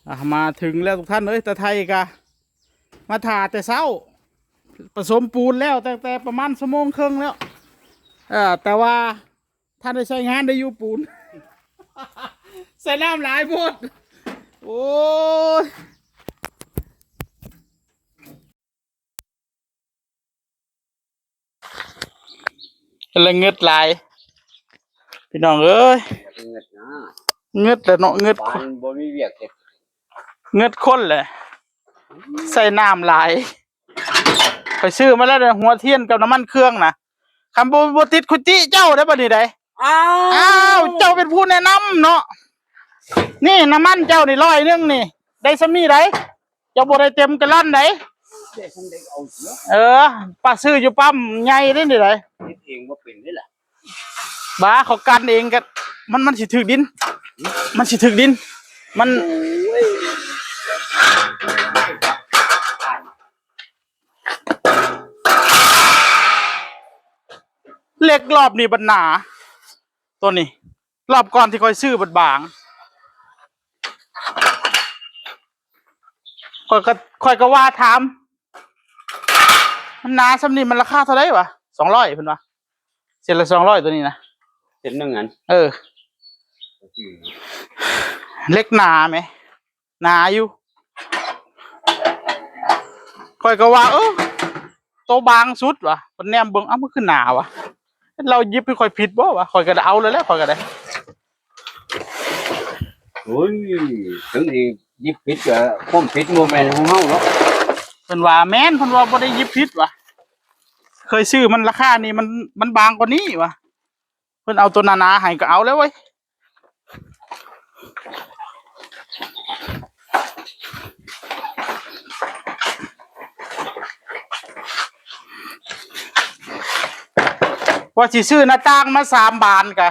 ອ່ະ ມາເຖິງແລ້ວທຸກທ່ານເອີຍ, ຕາໄທກະມາຖ້າແຕ່ເຊົ້າ, ປະສົມປູນແລ້ວຕັ້ງແຕ່ປະມານຊົ່ວໂມງເຄິ່ງແລ້ວ, ເອີ ແຕ່ວ່າທ່ານໄດ້ໃຊ້ງານໄດ້ຢູ່ປູນ, ໃສ່ນ້ຳຫຼາຍໂພດ. ໂອ້ຍ ລະເງິດຫຼາຍ ພີ່ນ້ອງເອີຍ, ເງິດນະ ເງິດແຫຼະເນາະ, ເງິດ ບ້ານບໍ່ມີວຽກເຮັດ, ເງິດຄົນແຫຼະ ໃສ່ນ້ຳຫຼາຍ. ຂ້ອຍຊື້ມາແລ້ວ ຫົວທຽນກັບນ້ຳມັນເຄື່ອງນະ, ຄັນບໍ່ ບໍ່ຕິດ ຂ້ອຍຕິເຈົ້າໄດ໋ບັດນີ້ໄດ໋. ອ້າວ ອ້າວ ເຈົ້າເປັນຜູ້ແນະນຳເນາະ, ນີ້ນ້ຳມັນເຈົ້ານີ້ຮ້ອຍໜຶ່ງນີ້ ໄດ້ສ່ຳນີ້ໄດ໋. ເຈົ້າບໍ່ໄດ້ເຕັມກາລອນໃດ. ເອີ ປາຊື້ຢູ່ປ້ຳໃຫຍ່ເດ້ນີ້ໃດ໋. ເຮັດເອງບໍ່ເປັນເດ້ລະ. ບ້າ ເຂົາກັນເອງກະ ມັນ ມັນຊິຖືກດິນ ມັນຊິຖືກດິນ ມັນ ໂອ້ຍ ເຫຼັກລອບນີ້ບັດໜາ ໂຕນີ້ ລອບກ່ອນທີ່ຂ້ອຍຊື້ບັດບາງ. ຂ້ອຍກໍ ຂ້ອຍກໍວ່າຖາມ ມັນໜາສ່ຳນີ້ມັນລາຄາເທົ່າໃດວະ? ສອງຮ້ອຍ ເພິ່ນວ່າ ເສັ້ນລະສອງຮ້ອຍ ໂຕນີ້ນະ ເສັ້ນໜຶ່ງຫັ້ນ. ເອີ ເຫຼັກໜາແໝ ໜາຢູ່. ຂ້ອຍກໍວ່າ ເອີ ໂຕບາງສຸດວະ, ເພິ່ນແນມເບິ່ງ ເອົ້າ ມັນຄືໜາວະ, ລາວຫຍິບໃຫ້ຂ້ອຍຜິດບໍ່ວະ? ຂ້ອຍກໍໄດ້ເອົາແລ້ວແຫຼະ ຂ້ອຍກໍໄດ້. ໂອ້ຍ ເຖິງຊິຫຍິບຜິດກໍຄວາມຜິດບໍ່ແມ່ນຂອງເຮົາເນາະ. ເພິ່ນວ່າແມ່ນ, ເພິ່ນວ່າບໍ່ໄດ້ຫຍິບຜິດວະ, ເຄີຍຊື້ມັນລາຄານີ້ ມັນ ມັນບາງກວ່ານີ້ວະ. ເພິ່ນເອົາໂຕໜາໆໃຫ້ກໍເອົາແລ້ວເວີຍ. ວ່າຊິຊື້ໜ້າຕ່າງມາສາມບານກະ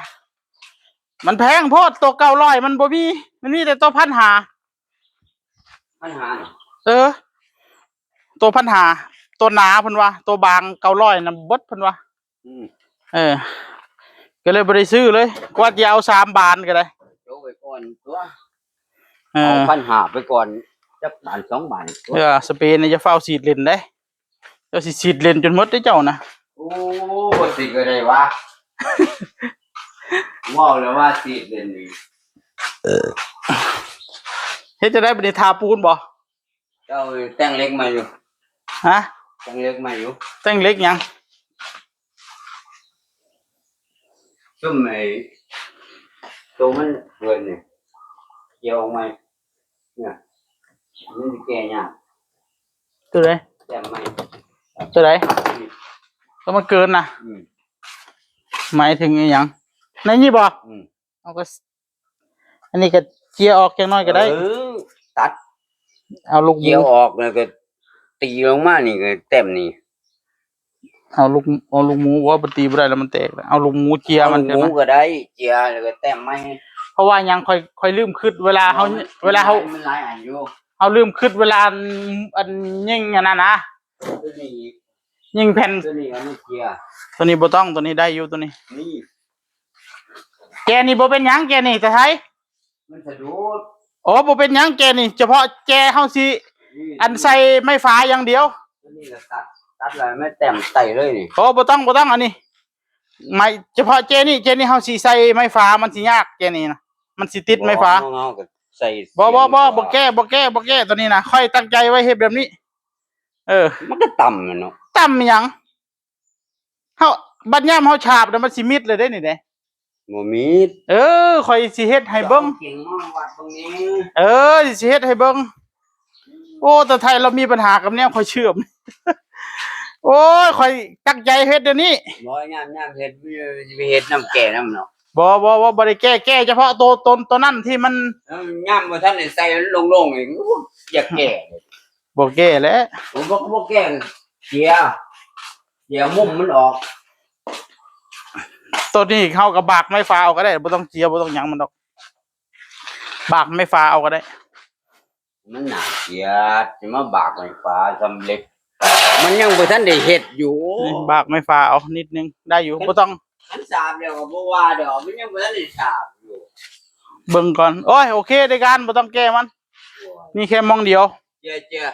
ມັນແພງໂພດ, ໂຕເກົ້າຮ້ອຍມັນບໍ່ມີ, ມັນມີແຕ່ໂຕພັນຫ້າ. ພັນຫ້າ ເອີ ໂຕພັນຫ້າ ໂຕໜາເພິ່ນວ່າ, ໂຕບາງເກົ້າຮ້ອຍນະເບິດເພິ່ນວ່າ. ອືມ ເອີ ກໍເລີຍບໍ່ໄດ້ຊື້ເລີຍ, ກວ່າຈະເອົາສາມບານກໍໄດ້ ໂຈະໄວ້ກ່ອນຕົວະ. ເອີ ເອົາພັນຫ້າໄປກ່ອນ ຈັກບານສອງບານຕົວະ. ເອີ ສະເປນນີ້ຢ່າຟ້າວສີດເຫຼັ້ນເດ້, ເຈົ້າຊິສີດເຫຼັ້ນຈົນໝົດເດ້ເຈົ້ານະ. ໂອ້ ບໍ່ສີດກໍໄດ້ວະ, ເວົ້າແລ້ວວ່າສີດເຫຼັ້ນນີ້. ເອີ ເຮັດຈັ່ງໃດບັດນີ້ ທາປູນບໍ່? ເຈົ້າແຕ່ງເຫຼັກໃໝ່ຢູ່. ຮະ? ແຕ່ງເຫຼັກໃໝ່ຢູ່. ແຕ່ງເຫຼັກຫຍັງ? ຊຸມໄອ້ໂຕມັນເກີນນີ້ ເຈາະອອກໃໝ່ເນຍ, ມັນຊິແກ້ຍາກ. ໂຕໃດ? ແຕ້ມໃໝ່. ໂຕໃດ? ນີ້ ໂຕມັນເກີນນະ? ອືມ ໝາຍເຖິງອີຫຍັງ? ໃນນີ້ບໍ່? ອືມ ເອົາກໍ ອັນນີ້ກໍເຈຍອອກຈັກໜ້ອຍກໍໄດ້. ເອີ ຕັດ ເອົາລູກໝູ ເຈຍອອກແລ້ວກໍຕີລົງມານີ້ ກໍແຕ້ມນີ້. ເອົາລູກ ເອົາລູກໝູ ບໍ່ ມັນຕີບໍ່ໄດ້ແລ້ວ ມັນແຕກ. ເອົາລູກໝູເຈຍ ເອົາລູກໝູກໍໄດ້ ເຈຍແລ້ວກໍແຕ້ມໃໝ່. ເພາະວ່າຫຍັງ? ຂ້ອຍ ຂ້ອຍລືມຄິດ ເວລາເຮົາ ເວລາເຮົາ ມັນຫຼາຍອັນຢູ່ ເຮົາລືມຄິດເວລາ ອັນ ອັນຍິງອັນນັ້ນນະ. ໂຕນີ້ ຍິງແຜ່ນ ໂຕນີ້ເອົາມາເຈຍ. ໂຕນີ້ບໍ່ຕ້ອງ ໂຕນີ້ໄດ້ຢູ່ ໂຕນີ້. ນີ້ ແຈນີ້ບໍ່ເປັນຫຍັງ ແຈນີ້ຕາໄທ ມັນສະດຸດ. ໂອ້ ບໍ່ເປັນຫຍັງ ແຈນີ້ ສະເພາະແຈເຮົາຊິ ນີ້ ອັນໃສ່ໄມ້ຝາຢ່າງດຽວ. ໂຕນີ້ກໍຕັດ ຕັດແລ້ວມາແຕ້ມໃສ່ເລີຍນີ້. ໂອ້ ບໍ່ຕ້ອງ ບໍ່ຕ້ອງ ອັນນີ້ ໄມ້ ສະເພາະແຈນີ້ ແຈນີ້ເຮົາຊິໃສ່ໄມ້ຝາ ມັນຊິຍາກ ແຈນີ້ນະ ມັນຊິຕິດໄມ້ຝາ. ເຮົາກໍໃສ່ ບໍ່ ບໍ່ ບໍ່ ບໍ່ແກ້ ບໍ່ແກ້ ບໍ່ແກ້ ໂຕນີ້ນະ ຂ້ອຍຕັ້ງໃຈໄວ້ເຮັດແບບນີ້. ເອີ ມັນກໍຕ່ຳແຫຼະເນາະ. ຕ່ຳຫຍັງ? ເຮົາ ບັດຍາມເຮົາສາບແລ້ວ ມັນຊິມິດເລີຍເດ້ນີ້ເດ້. ບໍ່ມິດ. ເອີ ຂ້ອຍຊິເຮັດໃຫ້ເບິ່ງ ຈະເອົາເຂັງມາວັດເບິ່ງແດ່. ເອີ ຊິເຮັດໃຫ້ເບິ່ງ. ໂອ້ ຕາໄທລາວມີບັນຫາກັບແນວຂ້ອຍເຊື່ອມ. ໂອ້ຍ ຂ້ອຍຕັ້ງໃຈເຮັດດຽວນີ້. ບໍ່ ຍາມ ຍາມເຮັດ ຊິໄປເຮັດນຳແກ້ນຳເນາະ. ບໍ່ ບໍ່ ບໍ່ ບໍ່ໄດ້ແກ້ ແກ້ສະເພາະໂຕ ໂຕ ໂຕນັ້ນທີ່ມັນ ເອີ ຍາມບໍ່ທັນໄດ້ໃສ່ໂລ່ງໆນີ້ ຢາກແກ້. ບໍ່ແກ້ແຫຼະ. ບໍ່ ບໍ່ແກ້ ເຈຍ ເຈຍມຸມມັນອອກ. ໂຕນີ້ເຮົາກໍບາກໄມ້ຝາເອົາກໍໄດ້ ບໍ່ຕ້ອງເຈຍ ບໍ່ຕ້ອງຫຍັງມັນດອກ ບາກໄມ້ຝາເອົາກໍໄດ້. ມັນໜ້າເກຍດ ຊິມາບາກໄມ້ຝາສ່ຳເຫຼັກ ມັນຍັງບໍ່ທັນໄດ້ເຮັດຢູ່. ນີ້ ບາກໄມ້ຝາເອົານິດໜຶ່ງ ໄດ້ຢູ່ ບໍ່ຕ້ອງ ຄັນສາບແລ້ວກໍບໍ່ວ່າດອກ ມັນຍັງບໍ່ທັນໄດ້ສາບຢູ່. ເບິ່ງກ່ອນ ໂອ້ຍ ໂອເຄ ໄດ້ການ ບໍ່ຕ້ອງແກ້ມັນ. ມີແຄ່ໝ່ອງດຽວ ເຈ້ຍ ເຈ້ຍ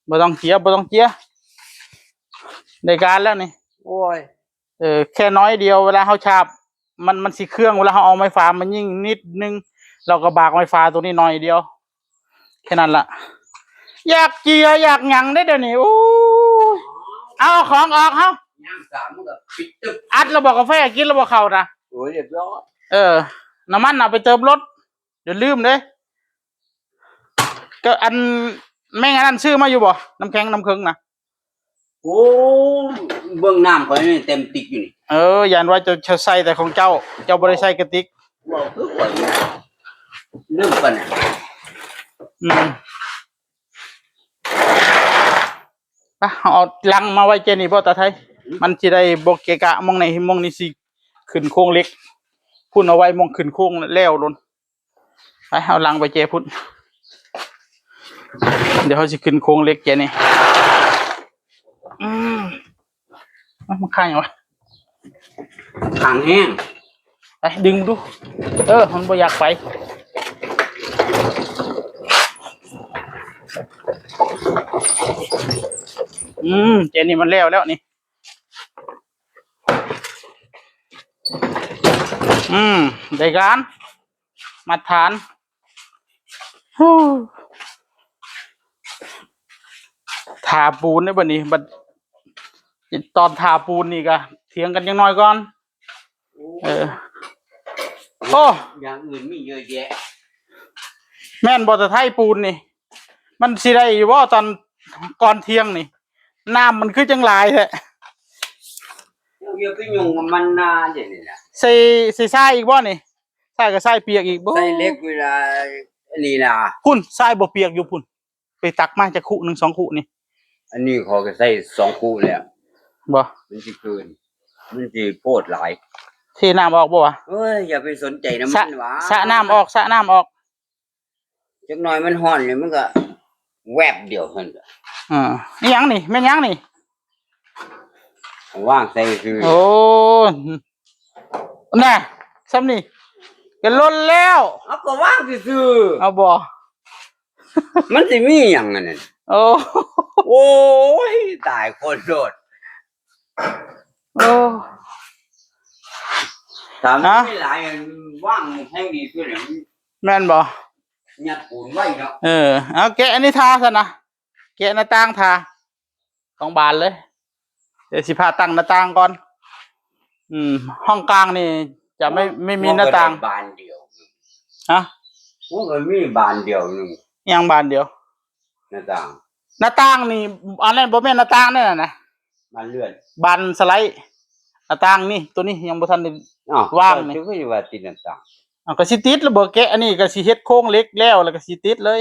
ບໍ່ຕ້ອງເຈ້ຍ ບໍ່ຕ້ອງເຈ້ຍ ໄດ້ການແລ້ວນີ້. ໂອ້ຍ ເອີ ແຄ່ໜ້ອຍດຽວ ເວລາເຮົາສາບ ມັນ ມັນຊິເຄືອງ ເວລາເຮົາເອົາໄມ້ຟາມາຍິງນິດໜຶ່ງ ລາວກໍບາກໄມ້ຟາໂຕນີ້ໜ້ອຍດຽວ ແຄ່ນັ້ນລະ. ຢາກເຈ້ຍຢາກຫຍັງເດ້ດຽວນີ້ ໂອ້ຍ ເອົາຂອງອອກເຮົາ ຍ່າງສາມມັນກໍປິດຕຶບ ອັດແລ້ວບໍ່ກາແຟ ກິນແລ້ວບໍ່ເຂົ້ານະ? ໂອ້ຍ ຮຽບຮ້ອຍ ເອີ ນ້ຳມັນເອົາໄປເຕີມລົດ ຢ່າລືມເດ້. ກໍອັນແມ່ງອັນນັ້ນຊື້ມາຢູ່ບໍ່? ນ້ຳແຂງນ້ຳເຄິງນະ. ໂອ້ ເບິ່ງນ້ຳຂ້ອຍນີ້ເຕັມຕິກຢູ່ນີ້. ເອີ ຢ້ານວ່າເຈົ້າ ເຈົ້າໃສ່ແຕ່ຂອງເຈົ້າ ເຈົ້າບໍ່ໄດ້ໃສ່ກະຕິກ. ເວົ້າຄືຂ້ອຍນີ້ ລືມປານນັ້ນ. ອືມ ໄປ ເຮົາເອົາລັງມາໄວ້ເຈ້ຍນີ້ບໍ່ຕາໄທ? ມັນຊິໄດ້ບໍ່ເກະກະ. ໝ່ອງນີ້ ໝ່ອງນີ້ຊິຂຶ້ນໂຄງເຫຼັກ ພຸ້ນເອົາໄວ້ໝ່ອງຂຶ້ນໂຄງແລ້ວໂລດ. ໄປ ເອົາລັງໄປເຈ້ຍພຸ້ນ. ດຽວເຮົາຊິຂຶ້ນໂຄງເຫຼັກເຈ້ຍນີ້. ອືມ ມັນຄ້າງຫຍັງວະ? ຄ້າງແຮງ. ໄປ ດຶງດູ. ເອີ ມັນບໍ່ຢາກໄປ. ອືມ ເຈ້ຍນີ້ມັນແລ້ວແລ້ວນີ້. ອືມ ໄດ້ການ ມາດຖານ. ທາປູນເດ້ບັດນີ້ ບັດຕອນທາປູນນີ້ກະຖຽງກັນຈັກໜ້ອຍກ່ອນ. ເອີ ໂອ້ ຢ່າງອື່ນມີເຍອະແຍະ. ແມ່ນບໍ່ຕາໄທ ປູນນີ້ ມັນຊິໄດ້ຢູ່ບໍ່ຕອນກ່ອນທ່ຽງນີ້? ນ້ຳມັນຄືຈັ່ງຫຼາຍແທ້. ເຈົ້າຢ່າໄປຫຍຸ້ງກັບມັນນາ ດຽວນີ້ນະ. ໃສ່ ໃສ່ຊາຍອີກບໍ່ນີ້? ຊາຍກໍຊາຍປຽກອີກບໍ່? ໃສ່ເຫຼັກເວລາອັນນີ້ນະ. ພຸ້ນ ຊາຍບໍ່ປຽກຢູ່ພຸ້ນ. ໄປຕັກມາຈັກຄຸໜຶ່ງ ສອງຄຸນີ້? ອັນນີ້ເຂົາກໍໃສ່ສອງຄຸແລ້ວ. ບໍ່ ມັນຊິເກີນ ມັນຊິໂພດຫຼາຍ. ເທນ້ຳອອກບໍ່ວະ? ເອີຍ ຢ່າໄປສົນໃຈນຳມັນຫວາ. ສະນ້ຳອອກ ສະນ້ຳອອກ. ຈັກໜ້ອຍມັນຮ້ອນນີ້ ມັນກໍແວບດຽວຫັ້ນ. ເອີ ອີຫຍັງນີ້? ແມ່ນຫຍັງນີ້? ວາງໃສ່ຊື່. ໂອ້ ນະ ຊ່ຳນີ້ກໍລົ້ນແລ້ວ. ເອົາ ກໍວາງຊື່ໆ. ເອົາບໍ່? ມັນຊິມີຫຍັງອັນນັ້ນ? ໂອ້ ໂອ້ຍ ຕາຍຄົນໂລດ. ໂອ້ ຖ້າມັນມີຫຼາຍ ວາງແຮງດີສຸດແລ້ວ. ແມ່ນບໍ່? ຍັດປູນໄວ້ເນາະ. ເອີ ເອົາແກະອັນນີ້ທາຊັ້ນນະ ແກະໜ້າຕ່າງທາ ສອງບານເລີຍ. ດຽວຊິພາຕັ້ງໜ້າຕ່າງກ່ອນ. ອືມ ຫ້ອງກາງນີ້ຈະໄມ່ ບໍ່ ໄມ່ມີໜ້າຕ່າງ ບານດຽວ. ຮະ? ມັນກໍມີບານດຽວໜຶ່ງ. ຫຍັງບານດຽວ? ໜ້າຕ່າງ. ໜ້າຕ່າງນີ້ ອັນນັ້ນບໍ່ແມ່ນໜ້າຕ່າງແນ່ນະ. ບານເລື່ອນ. ບານສະໄລ. ໜ້າຕ່າງນີ້ ໂຕນີ້ຍັງບໍ່ທັນໄດ້ ອ້າວ ວາງນີ້. ເຈົ້າຄືວ່າຕິດໜ້າຕ່າງ? ເອົາ ກໍຊິຕິດແລ້ວບໍ່ ແກະອັນນີ້ກໍຊິເຮັດໂຄງເຫຼັກແລ້ວ ແລ້ວກໍຊິຕິດເລີຍ.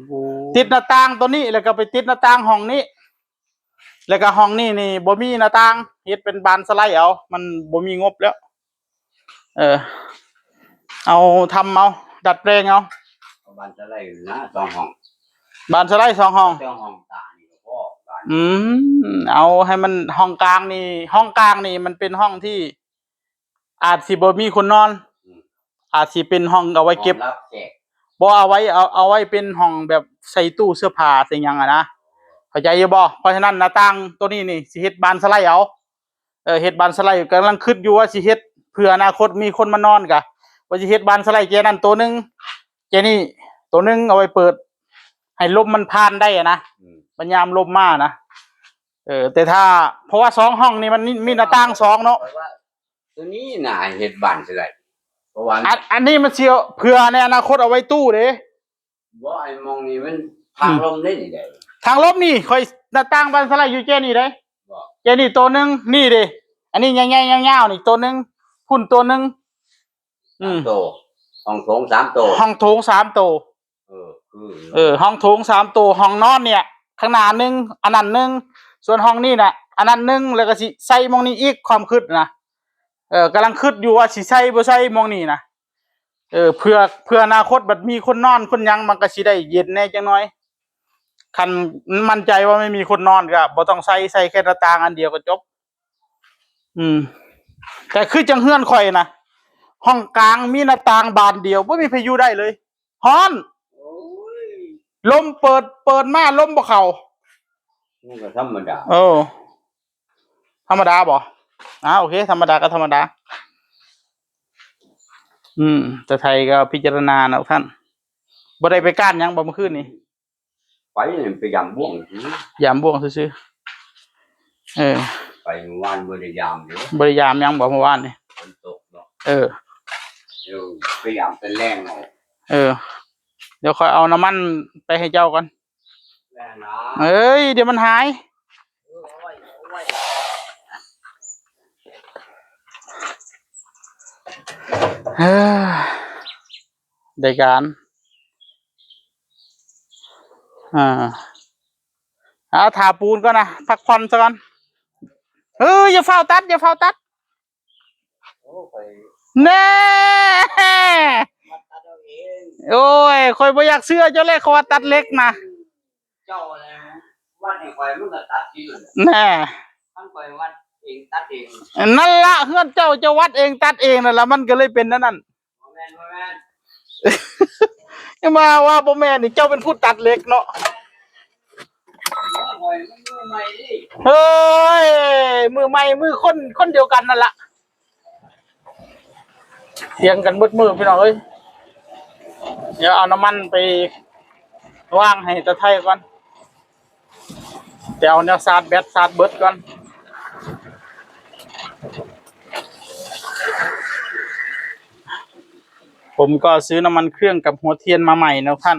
ໂອ້ ຕິດໜ້າຕ່າງໂຕນີ້ ແລ້ວກໍໄປຕິດໜ້າຕ່າງຫ້ອງນີ້. ແລ້ວກໍຫ້ອງນີ້ນີ້ບໍ່ມີໜ້າຕ່າງ ເຮັດເປັນບານສະໄລເອົາ ມັນບໍ່ມີງົບແລ້ວ. ເອີ ເອົາທຳເອົາ ດັດແປງເອົາ. ເອົາບານສະໄລນະ ສອງຫ້ອງ. ບານສະໄລສອງຫ້ອງ. ສອງຫ້ອງຕານີ້ກໍພໍບານ. ອືມ ເອົາໃຫ້ມັນ ຫ້ອງກາງນີ້ ຫ້ອງກາງນີ້ມັນເປັນຫ້ອງທີ່ ອາດຊິບໍ່ມີຄົນນອນ. ອືມ ອາດຊິເປັນຫ້ອງເອົາໄວ້ເກັບ ຫ້ອງຮັບແຂກ. ບໍ່ ເອົາໄວ້ ເອົາ ເອົາໄວ້ເປັນຫ້ອງແບບໃສ່ຕູ້ເສື້ອຜ້າໃສ່ຫຍັງຫັ້ນນະ ເຂົ້າໃຈຢູ່ບໍ່? ເພາະສະນັ້ນໜ້າຕ່າງໂຕນີ້ນີ້ຊິເຮັດບານສະໄລເອົາ. ເອີ ເຮັດບານສະໄລ ກຳລັງຄິດຢູ່ວ່າຊິເຮັດ ເພື່ອອະນາຄົດມີຄົນມານອນ ກະວ່າຊິເຮັດບານສະໄລແຈນັ້ນໂຕໜຶ່ງ ແຈນີ້ໂຕໜຶ່ງ ເອົາໄວ້ເປີດໃຫ້ລົມມັນຜ່ານໄດ້ຫັ້ນນະ. ອືມ ບັດຍາມລົມມານະ. ເອີ ແຕ່ຖ້າ ເພາະວ່າສອງຫ້ອງນີ້ມັນມີ ມີໜ້າຕ່າງສອງເນາະ. ແຕ່ວ່າ ຕົວນີ້ໜ້າເຮັດບານຊິໄດ້ ເພາະວ່າ ອັນ ອັນນີ້ມັນຊິເພື່ອໃນອະນາຄົດເອົາໄວ້ຕູ້ເດ້. ບໍ່ ໄອ້ໝ່ອງນີ້ມັນທາງ ອືມ ລົມເດ້ນີ້ເດ້. ທາງລົມນີ້ຂ້ອຍໜ້າຕ່າງບານສະໄລຢູ່ເຈ້ນີ້ເດ້. ບໍ່ ເຈ້ນີ້ໂຕໜຶ່ງ ນີ້ເດ້ ອັນນີ້ໃຫຍ່ໆຍາວໆນີ້ໂຕໜຶ່ງ ພຸ້ນໂຕໜຶ່ງ. ອືມ ສາມໂຕ ຫ້ອງໂຖງສາມໂຕ ຫ້ອງໂຖງສາມໂຕ. ເອີ ຄື ເອີ ຫ້ອງໂຖງສາມໂຕ ຫ້ອງນອນນີ້ຂ້າງໜ້າໜຶ່ງ ອັນນັ້ນໜຶ່ງ ສ່ວນຫ້ອງນີ້ນະ ອັນນັ້ນໜຶ່ງ ແລ້ວກໍຊິໃສ່ໝ່ອງນີ້ອີກ ຄວາມຄິດນະ. ເອີ ກຳລັງຄິດຢູ່ວ່າຊິໃສ່ບໍ່ໃສ່ໝ່ອງນີ້ນະ. ເອີ ເພື່ອ ເພື່ອອະນາຄົດບັດມີຄົນນອນຄົນຫຍັງ ມັນກໍຊິໄດ້ເຢັນແດ່ຈັກໜ້ອຍ. ຄັນໝັ້ນໃຈວ່າໄມ່ມີຄົນນອນກໍບໍ່ຕ້ອງໃສ່ ໃສ່ແຄ່ໜ້າຕ່າງອັນດຽວກໍຈົບ. ອືມ ແຕ່ຄືຈັ່ງເຮືອນຂ້ອຍນະ ຫ້ອງກາງມີໜ້າຕ່າງບານດຽວ ບໍ່ມີໃຜຢູ່ໄດ້ເລີຍ ຮ້ອນ. ໂອ້ຍ ລົມເປີດ ເປີດມາລົມບໍ່ເຂົ້າ. ມັນກໍທຳມະດາ. ເອີ ທຳມະດາບໍ່? ອ້າວ ໂອເຄ ທຳມະດາກໍທຳມະດາ. ອືມ ຕາໄທກໍພິຈາລະນາເນາະທ່ານ. ບໍ່ໄດ້ໄປການຫຍັງບໍ່ມື້ຄືນນີ້? ໄປ ໄປຢາມບ່ວງຊື່ ຢາມບ່ວງຊື່ໆ. ເອີ ໄປມື້ວານບໍ່ໄດ້ຢາມເດ້. ບໍ່ໄດ້ຢາມຫຍັງບໍ່ມື້ວານນີ້? ຝົນຕົກເນາະ. ເອີ ເອີ ໄປຢາມຕອນແລງເນາະ. ເອີ ດຽວຂ້ອຍເອົານ້ຳມັນໄປໃຫ້ເຈົ້າກ່ອນ. ແມ່ນນະ. ເອີຍ ດຽວມັນຫາຍ. ເອີ ເອົາໄວ້ ເອົາໄວ້. ເອີ ໄດ້ການ. ອ່າ ເອົາ ຖ້າປູນກ່ອນນະ ພັກຜ່ອນຊະກ່ອນ. ເອີ ຢ່າຟ້າວຕັດ ຢ່າຟ້າວຕັດ. ໂອ້ ຂ້ອຍ ແນ່ ມາຕັດເອົາເອງ. ໂອ້ຍ ຂ້ອຍບໍ່ຢາກເຊື່ອເຈົ້າແຫຼະ ເຂົາວ່າຕັດເຫຼັກນະ. ເຈົ້າແຫຼະວັດໃຫ້ຂ້ອຍ ມັນກໍຕັດທີ່ນັ້ນແຫຼະ. ແນ່ ຄັນຂ້ອຍວັດເອງ ຕັດເອງ. ນັ້ນລະ ເຮືອນເຈົ້າ ເຈົ້າວັດເອງ ຕັດເອງນັ້ນລະ ມັນກໍເລີຍເປັນແນວນັ້ນ. ບໍ່ແມ່ນ ບໍ່ແມ່ນ. ຢ່າມາວ່າບໍ່ແມ່ນນີ້ ເຈົ້າເປັນຜູ້ຕັດເຫຼັກເນາະ. ໂອ້ຍ ມັນມືໃໝ່ເດ້. ເຮີ້ຍ ມືໃໝ່ ມືຄົນ ຄົນດຽວກັນນັ້ນລະ. ຖຽງກັນເບິດມື້ພີ່ນ້ອງເອີຍ. ດຽວເອົານ້ຳມັນໄປວາງໃຫ້ຕາໄທກ່ອນ. ໄປເອົາແນວຊາດແບັດ ຊາດເບິດກ່ອນ. ผมก็ซื้อน้ำมันเครื่องกับหัวเทียนมาใหม่นะท่าน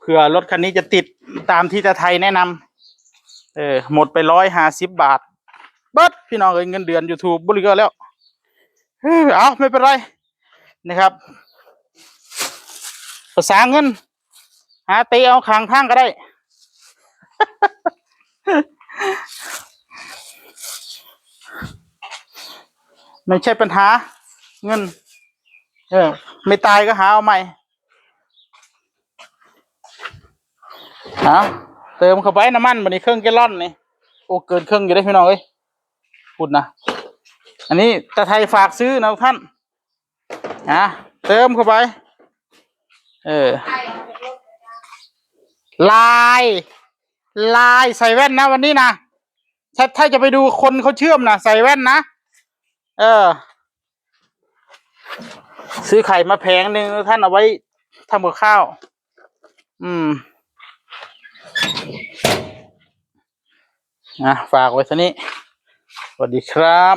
เผื่อรถคันนี้จะติดตามที่ตาไทยแนะนำ. เออ หมดไปร้อยห้าสิบบาท เบิด พี่น้องเอ้ย เงินเดือน YouTube บ่เหลือแล้ว. เออ เอา ไม่เป็นไรนะครับ ภาษาเงิน หาเตะเอาข้างทางก็ได้ ไม่ใช่ปัญหา เงิน เออ ไม่ตายก็หาเอาใหม่. เอา เติมเข้าไปน้ำมันบัดนี้ เคิ่งแกลลอนนี่ โอ้ เกินเคิ่งอยู่เด้พี่น้องเอ้ย พุ้นนะ อันนี้ตาไทยฝากซื้อนะทุกท่าน อ่ะ เติมเข้าไป เออ ลาย ลาย ใส่แว่นนะวันนี้นะ ถ้า ถ้าจะไปดูคนเขาเชื่อมนะ ใส่แว่นนะ เออ ซื้อไข่มาแผงหนึ่ง ท่านเอาไว้ทำกับข้าว อืม อ่ะ ฝากไว้เท่านี้ สวัสดีครับ